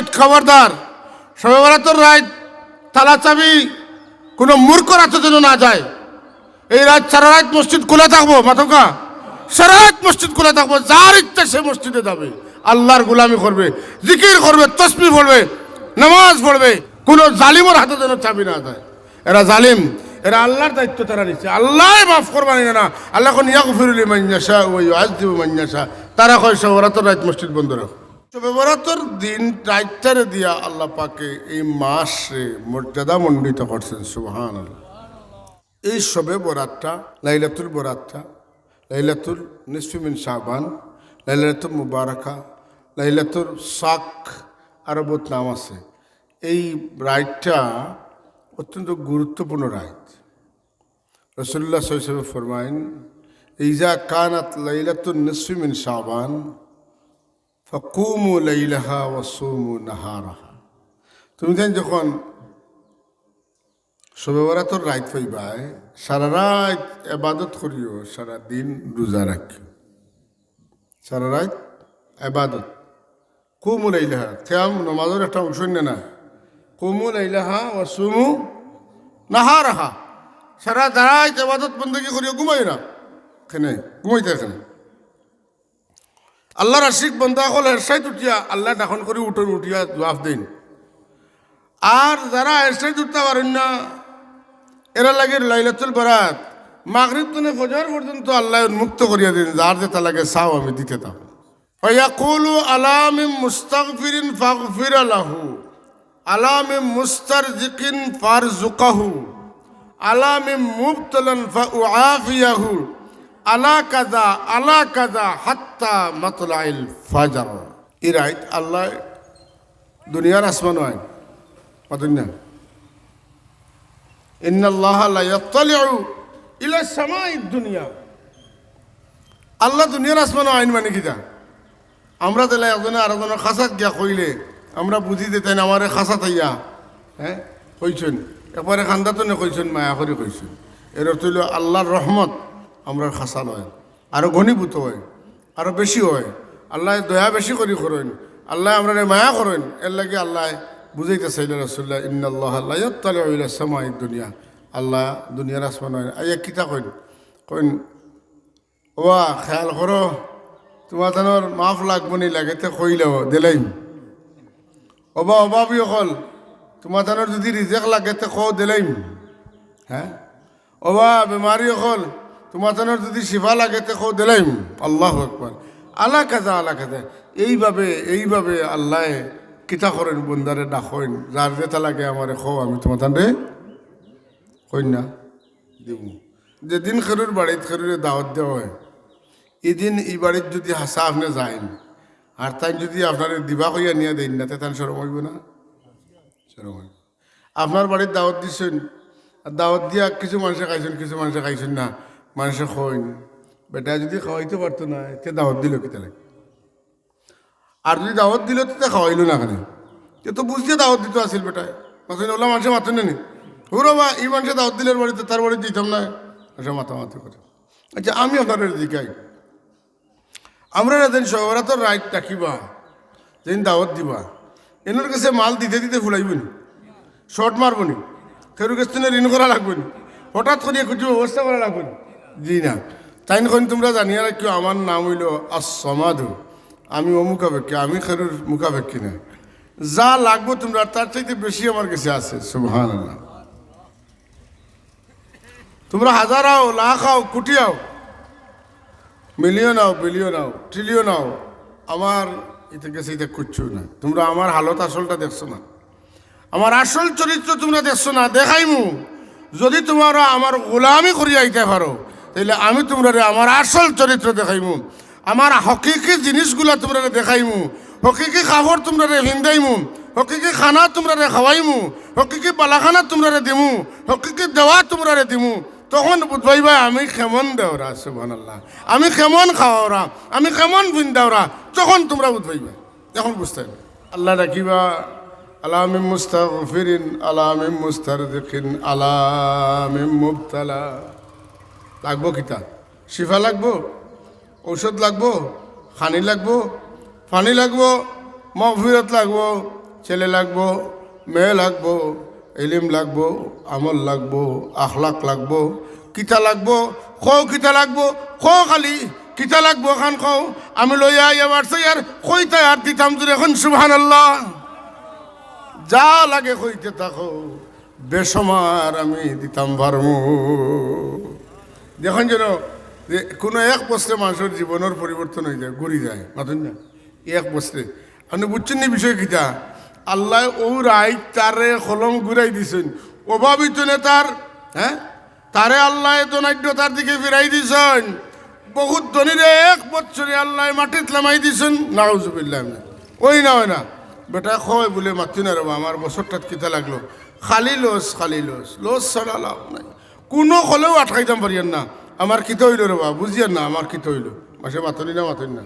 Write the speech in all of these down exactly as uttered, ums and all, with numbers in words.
খবরদার, শবে বরাতর রাইত তালা চাবি কোনো মূর্খর আতো যেন না যায়। এই রাইত সারা রাইত মসজিদ খোলা থাকবো, মাতউক্কা, সারা রাইত মসজিদ খোলা থাকবো। যার ইচ্ছা সে মসজিদে যাবে, আল্লাহর গোলামি করবে, জিকির করবে, তসবিহ পড়বে, নামাজ পড়বে, কোনো জালিমর হাতো যেন চাবি না যায়। এরা জালিম, এরা আল্লাহর দায়িত্ব তারা নিছে। আল্লায় মাফ করবা নি না। আল্লায় কইন, "ইয়াগফিরু লিমান ইয়াশা ওয়া ইউআযযিবু মান ইয়াশা।" তারা কয়, "শবে বরাতর রাইত মসজিদ বন্ধ রাখো।" শবে বরাতর দিন রাইতটারে দিয়া আল্লাহ পাকে এই মাসরে মর্যাদা মণ্ডিত করছেন। সুবহানাল্লাহ। এই শবে বরাতটা, লাইলাতুল বরাতটা, লাইলাতুল নিসফি মিন শাবান, লাইলাতুল মুবারাকা, লাইলাতুল সাক, আরো বহুত নাম আছে। এই রাইতটা অত্যন্ত গুরুত্বপূর্ণ রাইত। রাসূলুল্লাহ সাল্লাল্লাহু আলাইহি ওয়াসাল্লাম ফরমাইন, "ইজা কানাত লাইলাতুন নিসফি মিন শাবান, ফাকুমু লাইলাহা ওয়া সুমু নাহারাহা।" তুমি তাই যখন শবে বরাতর রাইত পাইবায়, সারা রাইত ইবাদত করিও, সারা দিন রোজা রাখিও। সারা রাইত ইবাদত। কুমু লাইলাহা, কিয়াম নামাজর একটা অংশ না না? কুমু লাইলাহা ওয়া সুমু নাহারাহা। সারা রাইত ইবাদত বন্দেগি করিও, ঘুমাইও না। কেনে? ঘুমাইতা কেনে? আল্লাহর আশিক বন্দা অকল এরশাইত উঠিয়া আল্লাহ ডাকন করি উঠইন, উঠিয়া জবাব দেইন। আর যারা এরশাইত উঠতা পারইন না, এরার লাগি লাইলাতুল বরাত, মাগরিব তনে ফজর পর্যন্ত আল্লায় উন্মুক্ত করিয়া দেইন, যার যেটা লাগে চাও আমি দিতে থাকো। ফায়াকুলু আলা মিন মুস্তাগফিরিন ফাগফির লাহু, আলা মিন মুস্তারজিকিন ফারজুকাহু, আলা মিন মুবতালান ফাউআফিয়াহু, আলা কাযা, আলা কাযা হাত্তা মাতলাইল ফাজর। এই রাইত আল্লায় দুনিয়ার আসমানো আইন, মাতইন না? ইন্নাল্লাহা লা ইয়াত্তালিউ ইলা সামাইদ দুনিয়া। আল্লাহ দুনিয়ার আসমানো আইন মানে কিতা? আমরা দিলে একজনে আরোজনর খাছাত গিয়া কইলে, আমরা বুঝি যে তাইন আমারে খাছাত আইয়া, হ্যাঁ, কইছইন, একবারে কান্দা তনে কইছইন, মায়া করি কইছইন। এর অর্থ অইলো আল্লাহর রহমত আমরার খাছাত অয়, আরো ঘনীভূত অয়, আরো বেশি অয়। আল্লায় দয়া বেশি করি করইন, আল্লায় আমরারে মায়া করইন। এর লাগি আল্লায় বুঝাইতা চাইলা রাসূলুল্লাহ, ইন্নাল্লাহা লা ইয়াত্তালিউ ইলা সামাইদ দুনিয়া। আল্লাহ দুনিয়ার আসমানো আইয়া কিতা কইন? কইন, "ওবা, খেয়াল করো, তুমাতানর মাফ লাগবো নি, লাগে তে কইলাও, দিলাইমু। ওবা, অভাবী অকল, তুমাতানর যুদি রিজেক লাগে তে কও, দিলাইমু।" হ্যাঁ? "ওবা, বেমারি অকল, তুমাতানর যুদি শিফা লাগে তে কও, দিলাইমু।" আল্লাহু আকবার। আলা কাযা, আলা কাযা। এইভাবে, এইভাবে আল্লায় কিতা করইন, বন্দারে ডাকইন, "যার যেটা লাগে আমারে কও, আমি তুমাতানরে কইন না, দিমু।" যেদিন কেউর বাড়িত কেউরে দাওয়াত দেওয়া অয়, ইদিন ই বাড়িত যুদি হাছা আপনে যাইন, আর তাইন যুদি আপনারে দিবা কইয়া নিয়া দেইন না, তে তান শরম অইবো না? শরম অইবো। আপনার বাড়িত দাওয়াত দিছইন, আর দাওয়াত দিয়া কিছু মানষে খাইছইন, কিছু মানষে খাইছইন না, মানষে কইন, "বেটায় যুদি খাওয়াইতো পারতো না, তে দাওয়াত দিলো কিতার লাগি?" আর যুদি দাওয়াত দিলো, তে খাওয়াইলো না কেনে? তে তো বুঝিয়া দাওয়াত দিতো আছিল বেটায়। মাতইন না, অলা মানষে মাতইন না নি? "হুরো বা, ই মানষে দাওয়াত দিলে বাড়িত, তার বাড়িত দিতাম না।" মানষে মাতামাতি করে। আচ্ছা, আমি আপনারে জিকাই, আমরারে যেইন শবে বরাতর রাইত ডাকিবা, যেইন দাওয়াত দিবা, এনর গেছে মাল দিতে দিতে ফুলাইবো নি? শর্ট মারবো নি? কেউর গেছ তনে ঋণ করা লাগবো নি? হঠাৎ করিয়া কিছু ব্যবস্থা করা লাগবো নি? জি না। তাইন কইন, "তুমরা জানিয়া রাখিও, আমার নাম অইলো আস-সমাদু, আমি অমুখাপেক্ষী, আমি কেউর মুখাপেক্ষী না।" যা লাগবো তুমরার, তার চাইতে বেশি আমার গেছে আছে। সুবহানাল্লাহ। তুমরা হাজার আও, লাখ আও, কুটি আও, মিলিয়ন আও, বিলিয়ন আও, ট্রিলিয়ন আও, আমার ইতা গেছে ইতা কিচ্ছু না। তুমরা আমার হালত আসলটা দেখছো না, আমার আসল চরিত্র তুমরা দেখছো না। দেখাইমু, যুদি তুমরা আমার গোলামি করিয়া আইতা পারো, তাইলে আমি তুমরারে আমার আসল চরিত্র দেখাইমু। আমার হকিকি জিনিসগুলা তুমরারে দেখাইমু, হকিকি কাপড় তুমরারে ফিন্দাইমু, হকিকি খানা তুমরারে খাওয়াইমু, হকিকি বালাখানা তুমরারে দিমু, হকিকি দেওয়া তুমরারে দিমু। তখন বুঝবায় আমি কেমন দেওরা, সুবহানাল্লাহ, আমি কেমন খাওয়াওরা, আমি কেমন ফিন্দাওরা, তখন তুমরা বুঝবায়। এখন বুঝতায় না। আল্লাহ ডাকিবা, আলা মিন মুস্তাগফিরিন, আলা মিন মুস্তারজিকিন, আলা মিন মুবতালা। লাগবো কিতা? শিফা লাগবো? ঔষধ লাগবো? খানি লাগবো? পানি লাগবো? মাগফিরাত লাগবো? ছেলে লাগবো, মেয়ে লাগবো, ইলিম লাগবো, আমল লাগবো, আখলাক লাগবো। কিতা লাগবো? কও কিতা লাগবো? কও খালি কিতা লাগবো, খান কও। আমি লইয়া আইয়া বাড়ছে আর কইতায় আর দিতাম জুরে, কইন সুবহানাল্লাহ। যা লাগে কইতে থাকো, বেসমার আমি দিতাম পারমু। দেখইন যেন যে কোনো এক বছরে মানুষর জীবনর পরিবর্তন অই যায়, ঘুরি যায়, মাতইন না? এক বছরে। আপনে বুঝছইন নি বিষয় কিতা? আল্লায় অউ রাইত তারে কলম ঘুরাই দিছইন। অভাবিত নেতার, হ্যাঁ, তারে আল্লায় ধনাঢ্যতার দিকে ফিরাই দিছইন। বহুত ধনীরে এক বছরে আল্লায় মাটিত লামাই দিছইন। নাউজুবিল্লাহ। অয় না, অয় না। বেটা কয় বুলে, "মাতইন না রে বা, আমার বছরটাত কিতা লাগলো? খালি লস, খালি লস, লস ছাড়া লাভ নাই।" কোনো কলেও আটকাইতাম পারিয়ার না। আমার কিতা অইলো রে বা, বুঝিয়ার না, আমার কিতা অইলো। মাসে মাতইন না, মাতইন না।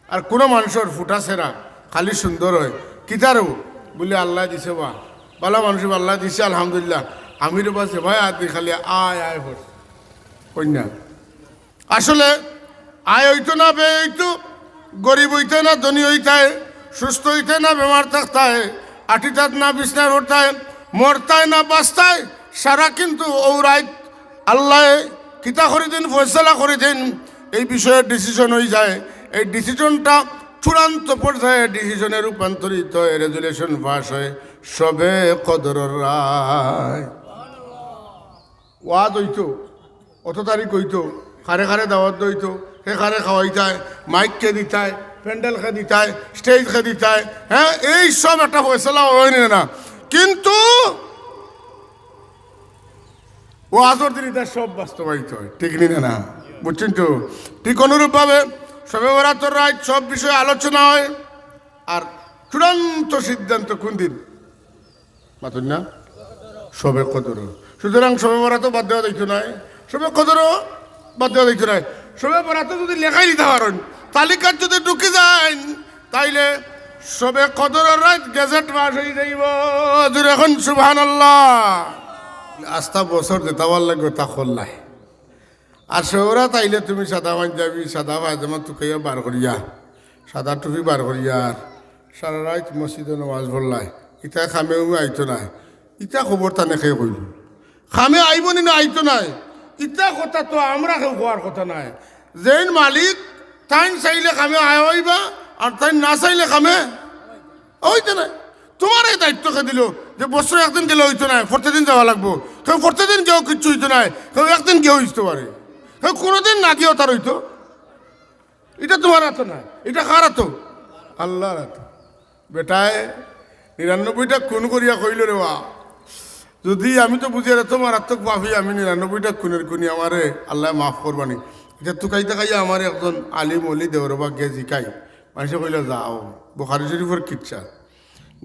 আর কোনো মানুষর ফুটা ছেড়া খালি সুন্দর অয়। কিতারও বুলে আল্লায় দিছে বা, বালা মানুষ আল্লায় দিছে, আলহামদুলিল্লাহ। আমি রে বা যে ভাই আর দি খালি আয়, আয় পড়ছে। কইন না? আসলে আয় অইতো না ব্যয় অইতো, গরিব অইতায় না ধনী অইতায়, সুস্থ অইতায় না বেমার থাকতায়, আটিতাত না বিছনায় পড়তায়, মরতায় না বাঁচতায়, সারা কিন্তু অউ রাইত আল্লায় কিতা করি দিন, ফয়সালা করি দিন, এই বিষয়ে ডিসিশন অই যায়। এই ডিসিশনটা চূড়ান্ত পর্যায়ে ডিসিশনে রূপান্তরিত অয়, রেজুলেশন পাস অয় শবে কদরর রাইত। ওয়াজ অইতো, অত তারিখ অইতো, কারে কারে দাওয়াত দিতো, হে কারে খাওয়াইতায়, মাইক কে দিতায়, প্যান্ডেল কে দিতায়, স্টেজ কে দিতায়, হ্যাঁ, এই সব একটা ফয়সালা অয় নি না? কিন্তু ওয়াজর দিন ইতা সব বাস্তবায়িত অয়, ঠিক নি না? না, বুঝছইন তো? ঠিক অনুরূপভাবে শবে বরাতর রাইত সব বিষয়ে আলোচনা অয়, আর চূড়ান্ত সিদ্ধান্ত কোন দিন? মাতইন না? শবে কদর। সুতরাং শবে বরাতও বাদ দেওয়া যাইতো নায়, শবে কদরও বাদ দেওয়া যাইতো নায়। শবে বরাতও যদি লেখাই দিতা পারইন, তালিকাত যদি ঢুকি যাইন, তাইলে শবে কদরর রাইত গেজেট পাস অই যাইবো। জুরে কইন সুবহানাল্লাহ। আস্তা বছর যেতা ভালা লাগে অতা করলায়। আর শবে বরাত আইলে তুমি সাদা পাঞ্জাবি, সাদা পায়জামা তুকাইয়া বার করিয়া, সাদা টুপি বার করিয়া, আর সারা রাইত মসজিদো নমাজ পড়লায়, ইতা কামে উমে আইতো নায়। ইতা খবর তানে কে কইলো? কামে আইবো নি না আইতো নায়? ইতা কথা তো আমরা কেউ কওয়ার কথা নায়। যেইন মালিক, তাইন চাইলে কামে আওয়া অইবা, আর তাইন না চাইলে কামে অইতো নায়। তুমারে দায়িত্ব কে দিলো যে বছরে একদিন গেলে অইতো নায়, প্রত্যেকদিন যাওয়া লাগবো? কেউ প্রত্যেকদিন গেও কিচ্ছু অইতো নায়, কেউ একদিন গেও অইতো পারে, কেউ কোনোদিন না গেও তার অইতো। ইটা তুমার আতো নায়, ইটা কার আতো? আল্লার আতো। বেটায় নিরানব্বইটা খুন করিয়া কইলো রে বা, যদি আমি তো বুঝিয়ার এতো মারাত্মক পাপী, আমি নিরানব্বইটা খুনের খুনি, আমারে আল্লায় মাফ করবা নি। ইটা তুকাইতে তুকাইয়া আমারে একজন আলিম অলি দেওরবাগ গিয়া জিকাই, মানষে কইলা, "যাও, বুখারী শরীফর কিচ্ছা।"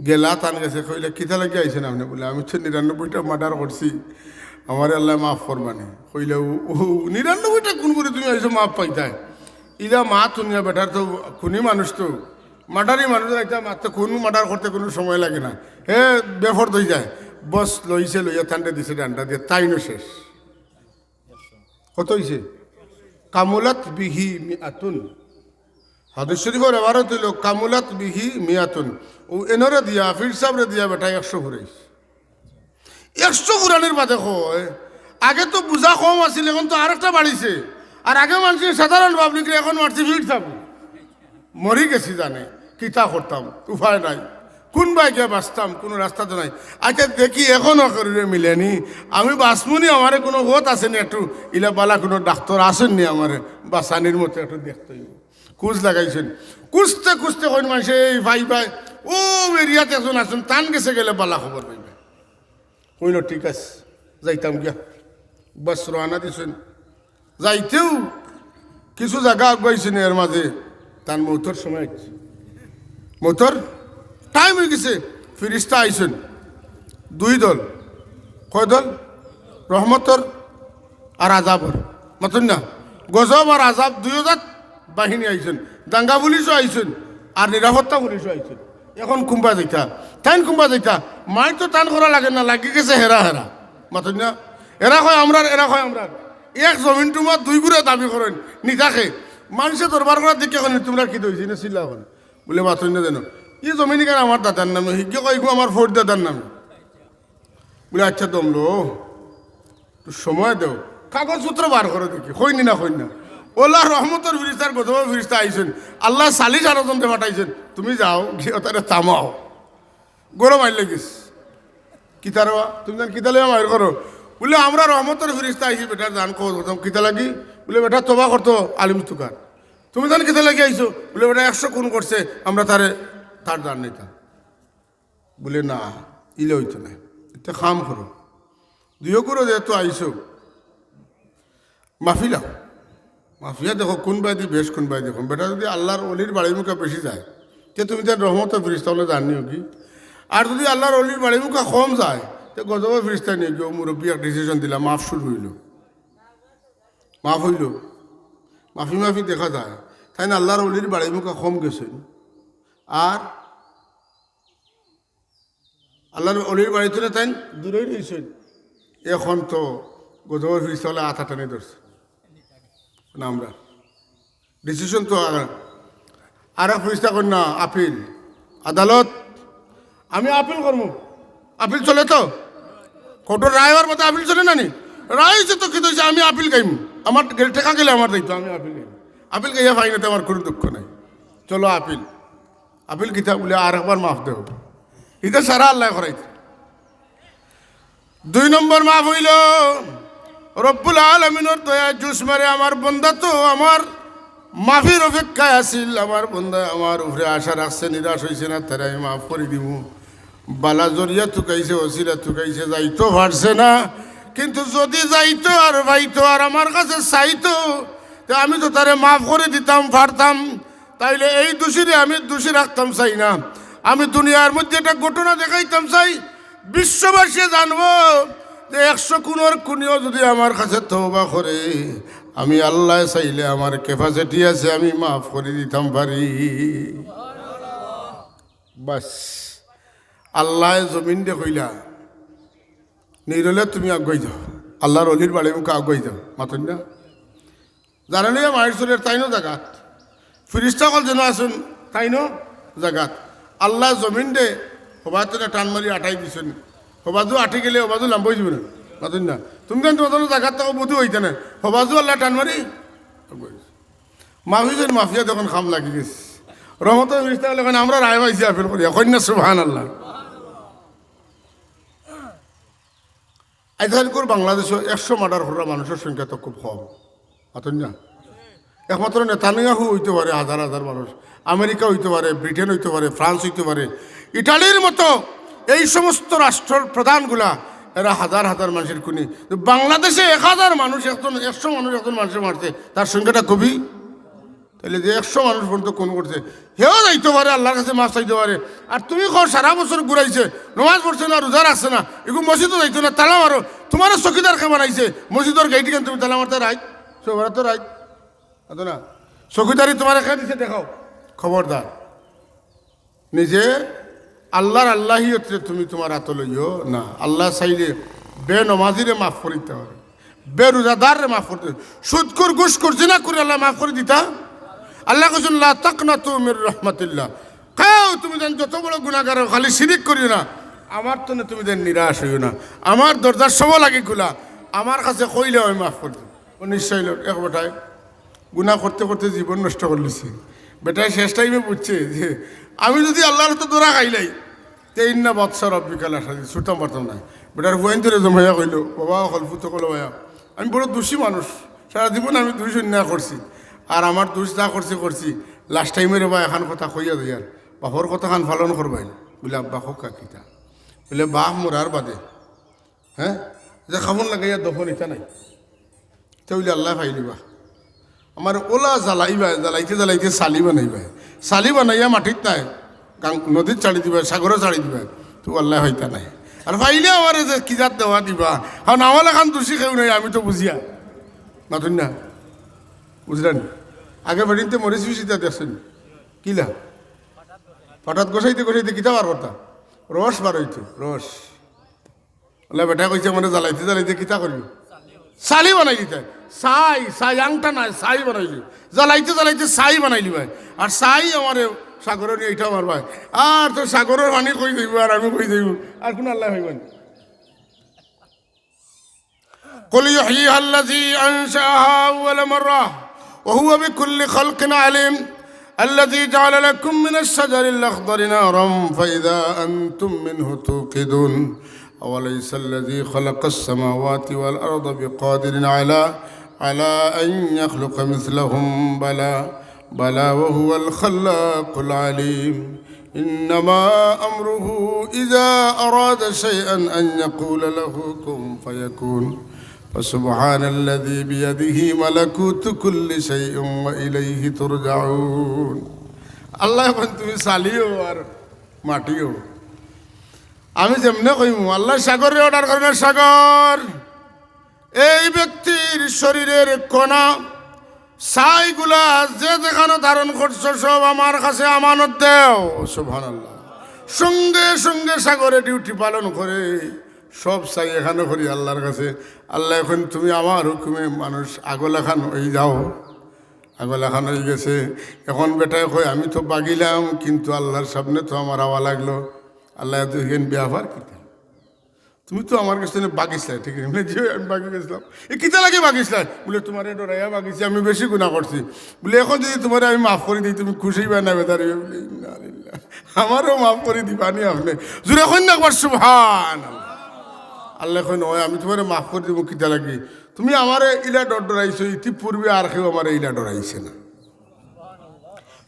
গেলা তান গেছে, কইলা, "কিতা লাগি আইছইন আপনে?" বুলে, "আমি তো নিরানব্বইটা মার্ডার করছি, আমারে আল্লায় মাফ করবা নি।" কইলা, "ও, ও, নিরানব্বইটা খুন করি তুমি আইছো মাফ পাইতায়?" ইলা মাত হুনিয়া বেটার তো খুনি মানুষ তো, মার্ডারি মানুষ, ইতা মারতে, খুন মার্ডার করতে কুনু সময় লাগে না। হে বেফর্দ অই যায়। বস লইছে, লইয়া তানরে দিছে ডান্ডা দিয়া, তাইনও শেষ। কত অইছে? কামুলাত বিহি মিআতুন। হাদিস শরীফর এবারত অইলো, "কামুলাত বিহি মিআতুন।" অউ এনরে দিয়া, পীর সাবরে দিয়া বেটায় একশো ফুরাইছে। একশো ফুরানির বাদে কয়, আগে তো বুঝা কম আছিল, এখন তো আরেকটা বাড়িছে। আর আগে মারছি সাধারণ পাবলিকরে, এখন মারছি পীর সাবরে। মরি গেছি জানে, কিতা করতাম, উপায় নাই। কুনবায় গিয়া বাঁচতাম, কুনু রাস্তা তো নাই। আইচ্ছা, দেখি এখনো কেউরে মিলেনি, আমি বাঁচমুনি, আমারে কুনু পথ আছেনি একটু, ইলা বালা কুনু ডাক্তর আছইন নি আমারে বাঁচানির মতো একটু দেখতে অইবো। খুঁজ লাগাইছইন, খুঁজতে খুঁজতে কইন মানষে এই ভাই ভাই, অউ এরিয়াত একজন আছইন, তান গেছে গেলে বালা খবর পাইবা। কইলো, "ঠিক আছে, যাইতাম গিয়া।" বাস রওয়ানা দিছইন। যাইতেউ কিছু জাগা আগুয়াইছইন, এর মাঝে তান মউতর সময় অইছে। মউতর টাইম অই গেছে। ফিরিস্তা আইছইন দুই দল। কয় দল? রহমতর আর আজাবর। মাতইন না? গজব আর আজাব দুইওজাত বাহিনী আইছইন। দাঙ্গা পুলিশও আইছইন, আর নিরাপত্তা পুলিশও আইছইন। এখন কুনবা যাইতা? তাইন কুনবা যাইতা? মাইর তো তান করা লাগে না, লাগি গেছে হেরা হেরা। মাতইন না? এরা কয় আমরার, এরা কয় আমরার। এক জমিন টুমা দুই গুরা দাবি করইন, নিতাকে। মানষে দরবার করার দিকে কইন, "তুমরার কিতা অইছে?" ইনো চিল্লা কইন। বুলে, "মাতইন না যেন।" ই জমিন ইখান আমার দাদার নামে, হিগে কয় ইগু আমার ফোর দাদার নামে। বুলে, "আচ্ছা দম লও, একটু সময় দেও, কাগজপত্র বার করো দেখি, কইন নি না কইন না।" অউলা রহমতর ফিরিস্তা আর গজবর ফিরিস্তা আইছইন, আল্লায় চাল্লিশ আরো জনরে পাঠাইছইন, "তুমি যাও, গিয়া তারে থামাও।" গরম আইল লাগিস। "কিতা রে বা? তুমি যেন কিতা লইয়া মাইর করো?" বুলে, "আমরা রহমতর ফিরিস্তা আইছি, বেটার জান কবজ করতাম।" "কিতা লাগি?" বুলে, "বেটা তওবা করতো আলিম তুকার।" "তুমি যেন কিতা লাগি আইছো?" বুলে, "বেটা একশো খুন করছে, আমরা তারে, তার জান নিতাম।" বুলে, "না, ইলা অইতো নায়, একটা কাম করো, দুইও করো, যেহেতু আইছো, মাফি লও, মাফিয়া দেখো কুনবায়দি বেশ, কুনবায়দি কম।" বেটা যুদি আল্লার অলির বাড়ি মুখা বেশি যায়, তে তুমি তার রহমতর ফিরিস্তা অকলে জান নিও গি। আর যুদি আল্লার অলির বাড়ি মুখা কম যায়, তে গজবর ফিরিস্তা নিও গি। অউ মুরব্বি এক ডিসিশন দিলা, মাফ শুরু অইলো, মাফ অইলো, মাফি মাফি দেখা যায়। তাইন আল্লার অলির বাড়ি মুখা কম গেছইন, আর আল্লার অলির বাড়ি থনে তাইন দূরই রইছইন। অখন তো গজবর ফিরিস্তা অকলে আত টানি ধরছে। না, আমরা ডিসিশন তো আর, আর এক ফিরিস্তা কইন না, আপিল, আদালত, "আমি আপিল করমু।" আপিল চলে তো? কোর্টর রায় অওয়ার বাদে আপিল চলে না নি? রায় অইছে তো কিতা অইছে, আমি আপিল গাইমু, আমার গেলে টেকা গেলে আমার দায়িত্ব, আমি আপিল গাইমু। আপিল গাইয়া পাই না, তে আমার কুনু দুঃখ নাই, চলো আপিল। আপিল কিতা? বুলে, "আর একবার মাফ দেও।" ইতা সারা আল্লায় করাইতা। দুই নম্বর মাফ অইলো, রব্বুল আলামিনর দয়া জুস মারে, আমার বন্দা তো আমার মাফির অপেক্ষায় আছিল, আমার বন্দা আমার উপরে আশা রাখছে, নিরাশ অইছে না, তারে আমি মাফ করি দিমু। বালা জরিয়া তুকাইছে, ওসিলা তুকাইছে, যাইতো পারছে না, কিন্তু যুদি যাইতো আর পাইতো আর আমার কাছে চাইতো, তে আমি তো তারে মাফ করি দিতাম পারতাম। তাইলে এই দোষীরে আমি দোষী রাখতাম চাই না। আমি দুনিয়ার মধ্যে একটা ঘটনা দেখাইতাম চাই, বিশ্ববাসী জানবো যে একশো খুনর খুনিও যুদি আমার কাছে তওবা করে, আমি আল্লায় চাইলে আমার capacity আছে, আমি মাফ করি দিতাম পারি। বাস, আল্লায় জমিনরে কইলা, "নিরলে তুমি আগুয়াই যাও, আল্লার অলির বাড়ি মুখা আগুয়াই যাও।" মাতইন না? যারা লইয়া মাইর চলের তাইনও জাগাত, ফিরিস্তা অকল যেন আছইন তাইনও জাগাত। আল্লায় জমিনরে হবায় থনে টান মারি আটাই দিছইন। হবায়দি আটি গেলে হবায়দি লাম্বা অই যিবো না, মাতইন না? তুমি যেন তুমার জাগাত থাকো, বদু অইতা নায়, হবায়দি আল্লায় টান মারি আগুয়াই দিছইন। মাফি যেন মাফিয়া তখন কাম লাগি গেছে। রহমতর ফিরিস্তা অকলে কইন, "আমরা রায় পাইছি আপিল করিয়া।" কইন না সুবহানাল্লাহ। আইজকাইলকুর বাংলাদেশো একশো মার্ডার করা মানুষর সংখ্যা তো খুব কম, মাতইন না? একমাত্র নেতানিয়াহু অইতো পারে হাজার হাজার মানুষ, আমেরিকা অইতো পারে, ব্রিটেন অইতো পারে, ফ্রান্স অইতো পারে, ইটালির মতো এই সমস্ত রাষ্ট্রর প্রধানগুলা, এরা হাজার হাজার মানুষর খুনি। তো বাংলাদেশে এক হাজার মানুষ একজন, একশো মানুষ একজন মানুষরে মারছে, তার সংখ্যাটা খুবই তাইলে যে একশো মানুষ পর্যন্ত খুন করছে, হেও যাইতো পারে, আল্লার কাছে মাফ চাইতো পারে। আর তুমি কও সারা বছর ঘুরাইছে, নমাজ পড়ছে না, রোজা রাখছে না, ইগু মসজিদো যাইতো না, তালা মারো। তুমারে চকিদার কে বানাইছে? মসজিদর গেইট ইখান তুমি তালা মারতায় রাইত, সবার তো রাইত, মাতো না? চকিদারি তুমারে কে দিছে দেখাও, খবরদার। নিজে আল্লার আল্লাহিয়তরে তুমি তুমার আতো লইও না। আল্লায় চাইলে বেনমাজিরে মাফ করিতা পারে, বেরোজাদাররে মাফ করিতা পারে। সুদখুর, ঘুষখুর, জিনাখুররে আল্লায় মাফ করি দিতা? আল্লায় কইছইন, "লা তাকনাতু মির রাহমাতিল্লাহ।" কেউ তুমি যেন যত বড় গুনাগার অও, খালি শিরিক করিও না, আমার থনে তুমি যেন নিরাশ অইও না, আমার দরজা সবর লাগি খুলা, আমার কাছে কইলে আমি মাফ করি দিমু। অউ নিশ্চয় লোক এক বেটায় গুনা করতে করতে জীবন নষ্ট করিলিছে। বেটায় শেষ টাইমে বুঝছে যে আমি যুদি আল্লার আতো ধরা খাইলাই, তে ইন্না বাতশা রাব্বিকা লাশাদীদ, ছুটতাম পারতাম নায়। বেটার ফুয়াইন্তরে জমাইয়া কইলো, "বাবা অকল, পুত অকল, ভাইয়া, আমি বড় দোষী মানুষ, সারা জীবন আমি দুষ অন্যায় করছি, আর আমার দুষ যা করছি করছি, লাস্ট টাইমে রে বা একখান কথা কইয়া যাইয়ার, বাপর কথাখান পালন করবায়।" বুলে, "আব্বা, কউক্কা কিতা?" বুলে, "বাপ মরার বাদে, হে, যে কাফন লাগাইয়া দফন ইতা নাই, তে অইলে আল্লায় পাইলিবা। আমারে অউলা জ্বালাইবায়, জ্বালাইতে জ্বালাইতে ছালি বানাইবায়, ছালি বানাইয়া মাটিত নাই, গাং-, নদীত ছাড়ি দিবায়, সাগরো ছাড়ি দিবায়, তেউ আল্লায় পাইতা নায়। আর পাইলে আমারে যে কি জাত দেওয়া দিবা, কারণ আমার লাখান দোষী কেউ নাই, আমি তো বুঝিয়া।" মাতইন না, বুঝরা নি? আগে বেটিন্তে মরিচ পিষিতা দেখছইন? কিলা? পাটাত ঘষাইতে ঘষাইতে কিতা বার করতা? রস বার অইতো, রস। অউলা বেটায় কইছে, "আমারে জ্বালাইতে জ্বালাইতে কিতা করিও? ছালি বানাই দিতায়।" ছাই, ছাই, আংটা নায়, ছাই বানাইলি। জ্বালাইতে জ্বালাইতে ছাই বানাইলিবায়। আর ছাই আমারে সাগরো নিয়া ইটা মারবায়। আর তো সাগরর পানি কই যাইবো আর আমি কই যাইমু, আর কুনু আল্লায় পাইবা নি? قل يحييها الذي أنشأها أول مرة وهو بكل خلق عليم الذي جعل لكم من الشجر الأخضر نارا فإذا أنتم منه توقدون أوليس الذي خلق السماوات والأرض بقادر على على أن يخلق مثلهم بلى بلى وهو الخلاق العليم إنما أمره إذا أراد شيئا أن يقول له كن فيكون فسبحان الذي بيده ملكوت كل شيء وإليه ترجعون আল্লায় কইন তুমি ছালিও আর মাটিও। আমি যেমনে কইমু, আল্লায় সাগররে অর্ডার করইন না, সাগর, এই ব্যক্তির শরীরের কণা, ছাইগুলা যে যেখানো ধারণ করছো, সব আমার কাছে আমানত দেও। সুবহানাল্লাহ। সঙ্গে সঙ্গে সাগরে ডিউটি পালন করে, সব ছাই এখানো করি আল্লার কাছে। আল্লায় কইন তুমি আমার হুকুমে মানুষ আগলাখান অই যাও। আগলাখান অই গেছে। এখন বেটায় কয় আমি তো বাগিলাম, কিন্তু আল্লার সামনে তো আমার আওয়া লাগলো। আল্লায় তো এখান ব্যাপার কিতা? তুমি তো আমার কাছ থাকি বাগিছলায়, ঠিক আছে? বুলে, "জি, আমি বাগি গেছলাম।" "এ, কিতা লাগি বাগিছলায়?" বুলে, "তুমারে ডরাইয়া বাগিছি, আমি বেশি গুনা করছি।" বুলে, "এখন যুদি তুমারে আমি মাফ করি দেই, তুমি খুশি অইবায় না বেজার অইবায়?" বুলে, "ইন্না লিল্লাহ।" আমারেও মাফ করি দিবা নি আপনে? জুরে কইন না একবার সুবহানাল্লাহ। আল্লায় কইন, "অয়, আমি তুমারে মাফ করি দিমু, কিতা লাগি? তুমি আমারে ইলা ডর ডরাইছো, ইতিপূর্বে আর কেউ আমারে ইলা ডরাইছে না।"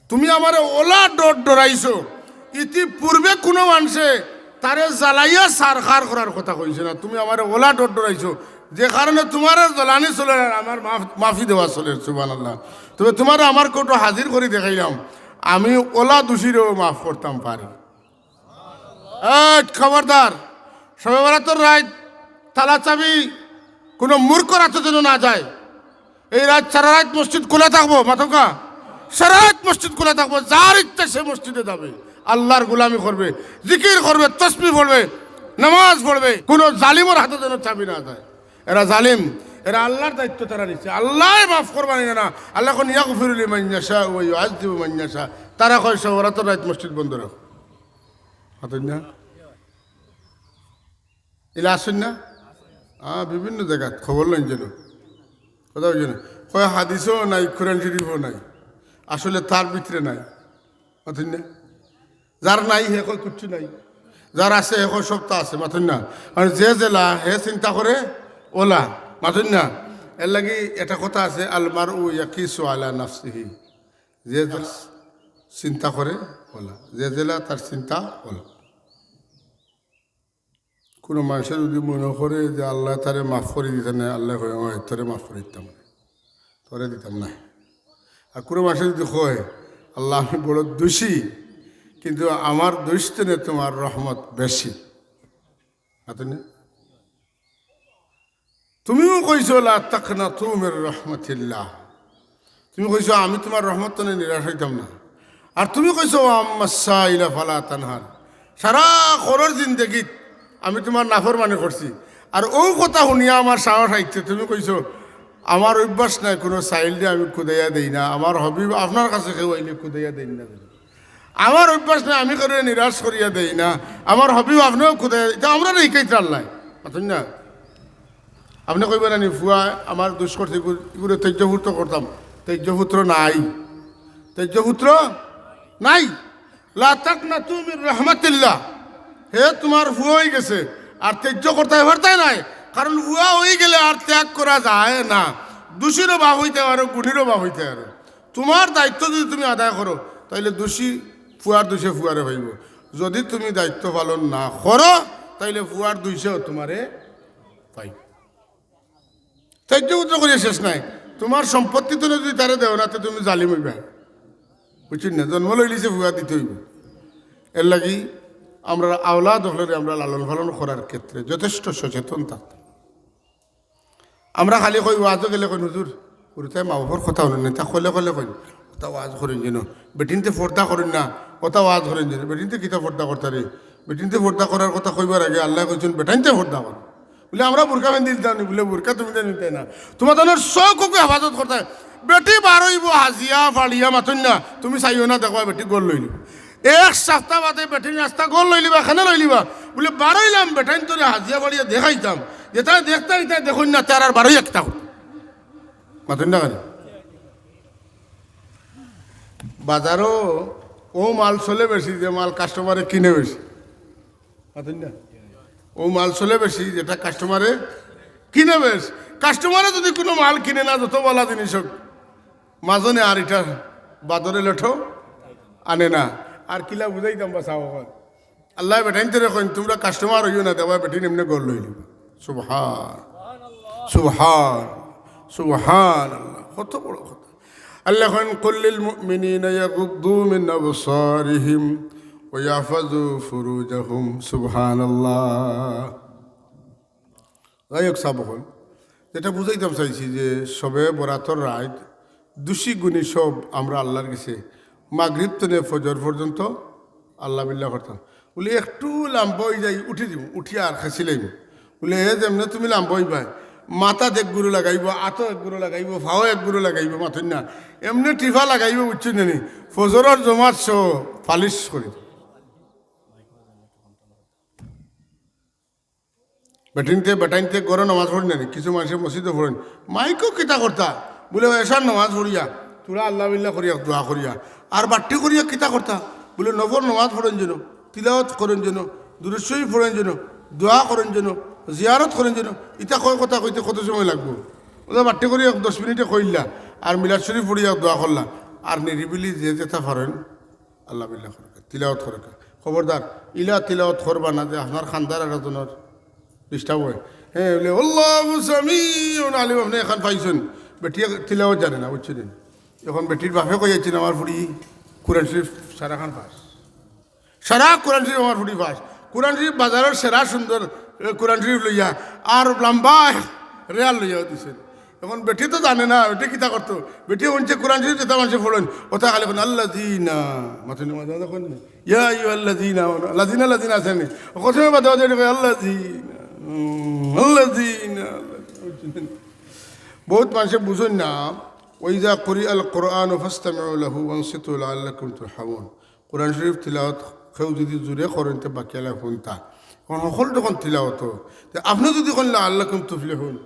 তুমি আমারে অলা ডর ডরাইছো, ইতিপূর্বে কুনু মানষে তারে জ্বালাইয়া ছারখার করার কথা কইছে না। তুমি আমারে অলা ডর ডরাইছো, যে কারণে তুমারে জ্বালানি চলের আর আমার মাফ-, মাফি দেওয়া চলের। সুবহানাল্লাহ। তবে তুমারে আমার কোর্টো হাজির করি দেখাইলাম, আমি অলা দোষীরেও মাফ করতাম পারি। এই খবরদার, শবে বরাতর রাইত তালা চাবি কুনু মূর্খর আতো যেন না যায়। এই রাইত, সারা রাইত মসজিদ খুলা থাকবো, মাতউক্কা। সারা রাইত মসজিদ খুলা থাকবো, যার ইচ্ছা সে মসজিদে যাবে, আল্লার গোলামি করবে, জিকির করবে, তসবিহ পড়বে, নামাজ পড়বে। কুনু জালিমর আতো যেন চাবি না যায়। এরা জালিম, এরা আল্লার দায়িত্ব তারা নিছে। আল্লায় মাফ করবা নি না। আল্লায় কইন, "ইয়াগফিরু লিমান ইয়াশা ওয়া ইউআযযিবু মান ইয়াশা।" তারা কয়, "শবে বরাতর রাইত মসজিদ বন্ধ রাখো।" মাতইন না? ইলা আছইন না? আ, বিভিন্ন জাগাত খবর লইন যেন। কথা বুঝছেন? কয় হাদিসও নাই, কোরআন শরীফও নাই। আসলে তার ভিতরে নাই। মাতইন না? যার নাই, হে কয় কিচ্ছু নাই। যার আছে, হে কয় সবতা আছে। মাতইন না? আর যে যেলা, হে চিন্তা করে অলা। মাতইন না? এরলাগি একটা কথা আছে, "আল মারউ ইয়াকিসু আলা নাফসিহি।" যে যার চিন্তা করে অলা। যে যেলা তার চিন্তা অলা। কুনু মানষে যুদি মনো করে যে আল্লায় তারে মাফ করি দিতা নায়, আল্লায় কয়, "অয়, তোরে মাফ করি দিতাম না, তোরে দিতাম না।" আর কুনু মানষে যুদি কয়, "আল্লাহ, আমি বড় দোষী, কিন্তু আমার দোষ থনে তুমার রহমত বেশি।" মাতইন না? তুমিও কইছো, "লা তাকনাতু মির রাহমাতিল্লাহ।" তুমি কইছো, "আমি তুমার রহমত থনে নিরাশ অইতাম না।" আর তুমি কইছো, "ওয়া আম্মাস সাইলা ফালা তানহার।" সারা খরর জিন্দেগিত আমি তুমার নাফরমানি করছি। আর অউ কথা হুনিয়া আমার সাহস আইছে, তুমি কইছো, "আমার অভ্যাস নাই কুনু সাইলরে আমি কুদাইয়া দেই না, আমার হাবিব আপনার কাছে কেউ আইলে কুদাইয়া দেইন না।" আমার অভ্যাস নাই, আমি কেউরে নিরাশ করিয়া দেই না। আমার হাবিব আপনেও খুদাই, ইটা আমরারে হিকাইতরা আল্লায়। মাতইন না? আপনে কইবা না নি, "ফুয়া আমার দুষ করছে, ইগু-, ইগুরে তেজ্য পুত্র করতাম।" তেজ্য পুত্র নাই, তেজ্য পুত্র নাই। লা তাকনাতু মির রাহমাতিল্লাহ। হে তুমার ফুয়া অই গেছে, আর তেজ্য করতায় পারতায় নায়, কারণ ফুয়া অই গেলে আর ত্যাগ করা যায় না। দোষীরও বাপ অইতে পারো, গুণীরও বাপ অইতে পারো। তুমার দায়িত্ব যুদি তুমি আদায় করো, তাইলে দোষী ফুয়ার দোষে ফুয়ারে পাইবো। যুদি তুমি দায়িত্ব পালন না করো, তাইলে ফুয়ার দোষেও তুমারে পাইবো। তেজ্য পুত্র করিয়া শেষ নাই। তুমার সম্পত্তি থনে যুদি তারে দেও না, তে তুমি জালিম অইবায়। বুঝছইন না? জন্ম লইলিছে ফুয়া দিতে অইবো। এরলাগি আমরার আওলাদ অকলরে আমরা লালন পালন করার ক্ষেত্রে যথেষ্ট সচেতন থাকতাম। আমরা খালি কই, ওয়াজো গেলে কইন, "হুজুর, হুরুতায় মা-বাফর কথা হুনইন না, ইতা কলে কলে কইন, অতা ওয়াজ করইন যেন, বেটিন্তে পর্দা করইন না, অতা ওয়াজ করইন যেন।" বেটিন্তে কিতা পর্দা করতা রে? বেটিন্তে পর্দা করার কথা কইবার আগে আল্লায় কইছইন, "বেটাইন্তে পর্দা করো।" বুলে, "আমরা বুরকা বান্ধি দিতাম নি?" বুলে, "বুরকা তুমি জানো তাই না, তুমার জানোর চউখকু হেফাজত করতায়।" বেটি বারইবো হাজিয়া ফাড়িয়া, মাতইন না, তুমি চাইও না, দেখবায় বেটি গড় লইলিবো। এক সাপ্তা বাদে বেটির রাস্তা গড় লইলিবা, কেনে লইলিবা? বুলে, বারইলাম, বেটাইন্তরে হাজিয়া ফাড়িয়া দেখাইতাম, যেতায় দেখতা ইতায় দেখইন না, তার আর বারইয়া কিতা করতা? মাতইন না কেনে? বাজারো অউ মাল চলে বেশি, যে মাল কাস্টমারে কিনে বেশি। মাতইন না? অউ মাল চলে বেশি, যেটা কাস্টমারে কিনে বেশ। কাস্টমারে যুদি কুনু মাল কিনে না, যত ভালা জিনিস অউক, মাজনে আর ইটা বাদরে লেঠো আনে না। আর কিলা বুঝাইতাম বা চাও অখন। আল্লায় বেটাইন্তরে কইন, তুমরা কাস্টমার অইও না, দেখবায় বেটিন এমনে গড় লইলিবা। সুবহান, সুবহান, সুবহানাল্লাহ। কত বড় কথা। আল্লায় কইন, "কুল্লিল মুমিনিনা ইয়াগুদ্দু মিন আবসারিহিম ওয়া ইয়াহফাজু ফুরুজাহুম।" সুবহানাল্লাহ। যাই হউক, সাব অকল, যেটা বুঝাইতাম চাইছি যে শবে বরাতর রাইত দুষী গুণী সব আমরা আল্লার গেছে মাগরিব তনে ফজর পর্যন্ত আল্লা বিল্লা করতাম। বুলে, একটু লাম্বা অইযাই, উঠি দিমু, উঠিয়া আর খেছিলাইমু। বুলে, এ যেমনে তুমি লাম্বা অইবায়, মাথাত এক গুরু লাগাইবো, আতো এক গুরু লাগাইবো, ফাও এক গুরু লাগাইবো, মাতইন না, এমনে টিফা লাগাইবো, বুঝছইন নি? ফজরর জমাত সহ পালিশ করি দিমু। বেটিন্তে, বেটাইন্তে ঘরো নামাজ পড়ইন না নি, কিছু মানষে মসজিদো পড়ইন। মাইকো কিতা করতা? বুলে, এশার নামাজ পড়িয়া, থুড়া আল্লা বিল্লা করিয়া, দোয়া করিয়া, আর বাট্টি করিয়া কিতা করতা? বুলে, নফল নামাজ পড়ইন যেন, তিলাওয়াত করইন যেন, দুরুদ শরিফ পড়ইন যেন, দোয়া করইন যেন, জিয়ারত করইন যেন। ইতা কয় কথা কইতে কত সময় লাগবো? অলা বাট্টি করিয়া দশ মিনিটে কইলা, আর মিলাদ শরিফ পড়িয়া দোয়া করলা, আর নিরিবিলি যে যেতা পারইন, আল্লা বিল্লা করউক্কা, তিলাওয়াত করউক্কা। খবরদার, ইলা তিলাওয়াত করবা না যে আপনার খান্দার আর একজনর disturb অয়। হে, বুলে, "আল্লাহু সামিউন আলিম", আপনে এখান পাইছইন, বেটিয়ে তিলাওয়াত জানে না, বুঝছইন নি? অখন বেটির বাপে কইয়াছইন, "আমার ফুড়ি কুরআন শরিফ সারাখান পাশ, সারা কুরআন শরিফ আমার ফুড়ি পাশ, কুরআন শরিফ বাজারর সেরা সুন্দর, এ, কুরআন শরিফ লইয়া, আর লাম্বা রেয়াল লইয়াও দিছইন।" অখন বেটি তো জানে না, বেটি কিতা করতো? বেটি হুনছে কুরআন শরিফ যেতা মানষে পড়ইন, অতা খালি কইন, "আল্লাযিনা", মাতইন না, মাঝে মাঝে কইন না, "ইয়া আইয়ুহাল্লাযিনা আমানু", লাযিনা, লাযিনা আছে নি? কত সময় বাদে বাদে কয়, "আল্লাযিনা, উম, আল্লাযিনা।" বউত মানষে বুঝইন না, "ওয়া ইযা কুরিআল কুরআনু ফাসতামিউ লাহু ওয়ানসিতু লাআল্লাকুম তুরহামুন।" কুরআন শরিফ তিলাওয়াত কেউ যুদি জুরে করইন, তে বাকি আলায় হুনতা। অখন হকল যখন তিলাওয়াত, তে আপনে যুদি কইন, "লাআল্লাকুম তুফলিহুন",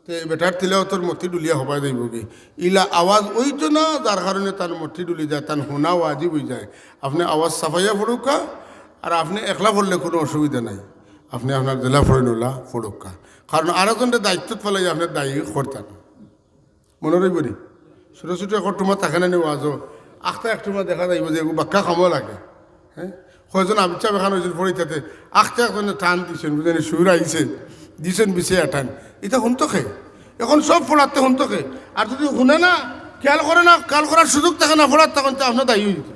তে বেটার তিলাওয়াতর মতি ডুলিয়া হবায় যাইবোগি। ইলা আওয়াজ অইতো না, যার কারণে তান মতি ডুলি যায়, তান হুনা ওয়াজিব অইযায়। আপনে আওয়াজ ছাপাইয়া পড়উক্কা, আর আপনে একলা পড়লে কুনু অসুবিধা নাই। আপনে আপনার যেলা পড়ইন অলা পড়উক্কা, কারণ আরকজনরে দায়িত্বত ফালাইয়া আপনে দায়ী করতা না। মনো রইবো নি? ছুটো ছুটো একটুমা থাকে না নি ওয়াজো, আখতা একটুমা দেখা যাইবো যে এগু বাক্কা কামো লাগে। হে, কয়জন আবিচ্ছা বেখান অইছইন পড়িতাতে, আখতা একজনে টান দিছইন, বুঝছইন নি, সুর আইছে, দিছইন বিছে আটান। ইতা হুনতো কে? অখন সব পড়াতে হুনতো কে? আর যুদি হুনে না, খেয়াল করে না, খেয়াল করার সুযোগ থাকে না, পড়ার তখন তো আপনার দায়ী অইতো।